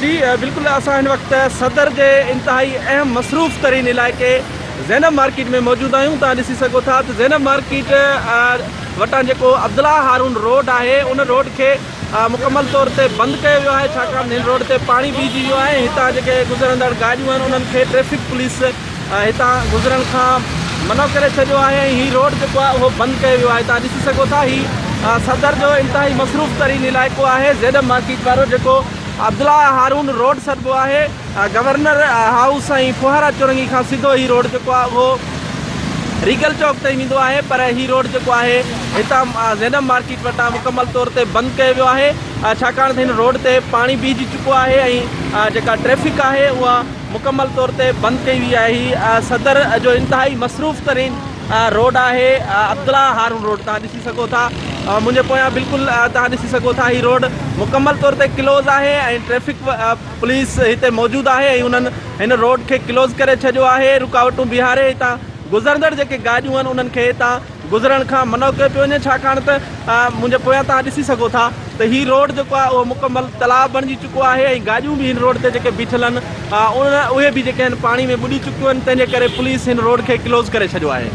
جي بلڪل اسان هن وقت صدر جي انتهائي اهم مصروف ترين علائقي زينب مارڪيٽ ۾ موجود آهيون توهان ڏسي سگهو ٿا ته زينب مارڪيٽ وٽان جيڪو عبدالله هارون روڊ آهي ان روڊ کي مڪمل طور تي بند ڪيو ويو آهي ڇاڪاڻ ته هن روڊ تي پاڻي بيهجي ويو آهي هتان جيڪي گذرندڙ گاڏيون آهن انهن کي ٽريفڪ پوليس هتان گذرڻ کان منع ڪري ڇڏيو آهي ۽ هي روڊ جيڪو آهي اهو بند ڪيو ويو آهي توهان ڏسي سگهو ٿا هي صدر جو انتهائي مصروف ترين علائقو آهي زيڊ ايم مارڪيٽ وارو جيڪو عبدالله هارون روڊ سڏبو آهي گورنر هائوس ۽ ڦوهارا چورنگي کان سڌو هي روڊ جيڪو آهي اهو ريگل چوڪ تائين ويندو آهي پر هي روڊ جيڪو آهي هتان زيڊ ايم مارڪيٽ وٽان مڪمل طور تي بند ڪيو ويو آهي ڇاڪاڻ ته هن روڊ تي پاڻي بيهجي چڪو آهي ۽ جيڪا ٽريفڪ آهي اها مڪمل طور تي بند ڪئي وئي آهي هي صدر جو انتهائي مصروف ترين روڊ آهي عبدالله هارون روڊ تهان ڏسي سگهو ٿا منهنجي پويان بلڪل تهان ڏسي سگهو ٿا هي روڊ مڪمل طور تي ڪلوز آهي ۽ ٽريفڪ پوليس هتي موجود آهي ۽ انهن هن روڊ کي ڪلوز ڪري ڇڏيو آهي رڪاوٽون بيهاري هتان گذرندڙ جيڪي گاڏيون آهن انهن کي هتان گذرڻ کان منع ڪيو پيو وڃي ڇاڪاڻ ته منهنجي پويان توهان ڏسي سگهو ٿا ته هي روڊ جيڪو آهي اهو مڪمل تلاء بڻجي چڪو آهي ۽ گاڏيون به هن روڊ تي جيڪي بيٺل آهن اهي به جيڪي آهن پاڻي ۾ ٻڏي چڪيون آهن تنهن جي ڪري پوليس هن روڊ کي ڪلوز ڪري ڇڏيو آهي.